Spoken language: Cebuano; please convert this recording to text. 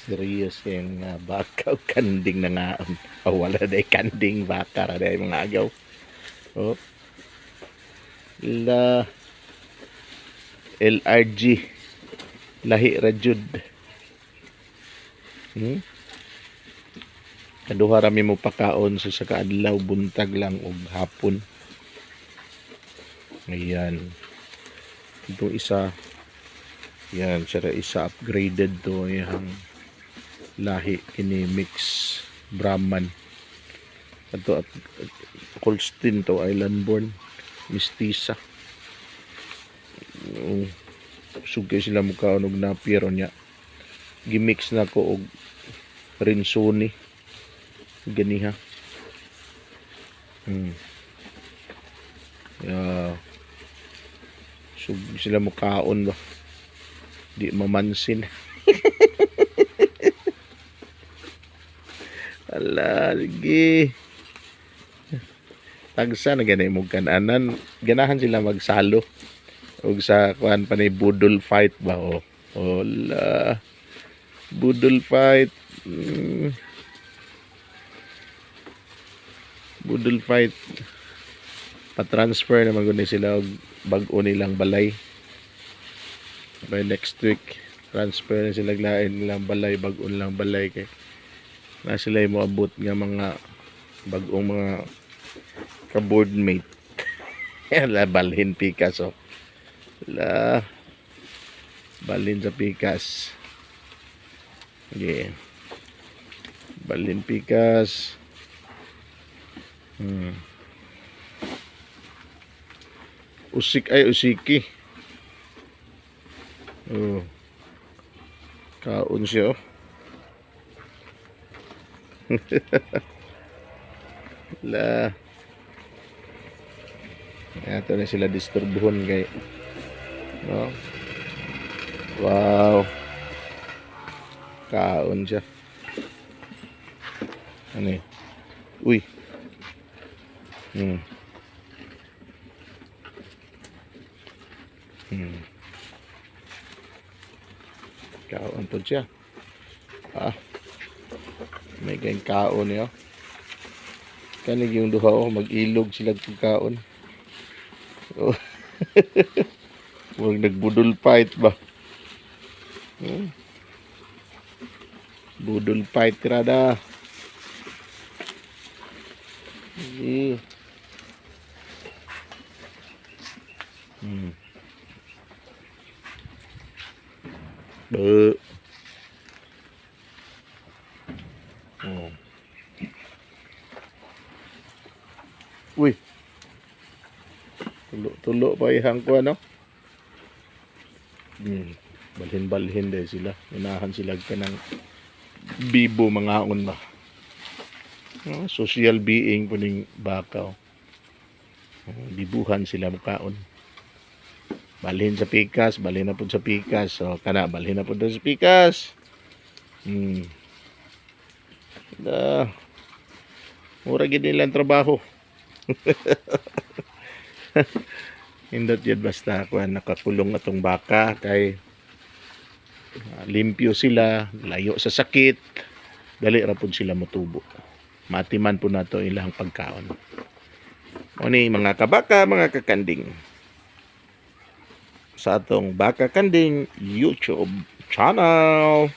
Serious yung baka o kanding na ngaon. Oh, wala na kanding, baka ra day mga agaw. Oh. La LRG lahi ra jud. Kaduha ra mi mo pakaon sa kaadlaw, buntag lang og hapon. Ayan. Itong isa, yan, siya ra isa, upgraded to yung lahi kini, mix Brahman. Ato at Holstein to, island born mestiza. Oh, sugay sila mukaon og napier niya. Gimix na ko og Rinsoni ganiha. Yeah. Sug sila mukaon ba. Di mamansin. Ala, sige. Tagsa na gani mo kananan. Ganahan sila magsalo. Og sa kuan pa ni budol fight ba, oh. Wala. Budol fight. Budol fight. Pa-transfer naman gud ni sila og bag-o nilang balay. By next week, transfer na sila lain nilang balay, bag-o nilang balay kay na sila moabot nga mga bag-ong mga ka-boardmate. La, balhin pikas, oh. La, balhin sa pikas. Okay. Balhin pikas. Usik ay usiki. Oh. Kaon siya, oh. La. Ato na sila disturbuhon kay, no. Wow. Kaon siya. Ano eh? Uy. Kaon po siya. Ah. May kayong kaon niyo. Kanig yung duha, oh, mag-ilog sila pagkaon. Oh. Huwag nagbudol fight ba? Budol fight rada. Sige. Be. Oh. Uy. Tulo-tulo pa ihang ko ano. Balhin-balhin dahil sila. Unahan sila ka ng bibo mga ba. No, social being po ning bakaw. Oh, bibuhan sila mukaon. Balhin sa pikas, balhin na po sa pikas. So, kana, balhin na po sa pikas. Da. Mura gid nilang trabaho. Hindot yun basta kuan nakakulong atong baka kay limpyo sila, layo sa sakit, dali ra pud sila motubo. Matiman po nato ilang pagkaon. O ni mga kabaka, mga kakanding. Sa atong Baka Kanding YouTube channel.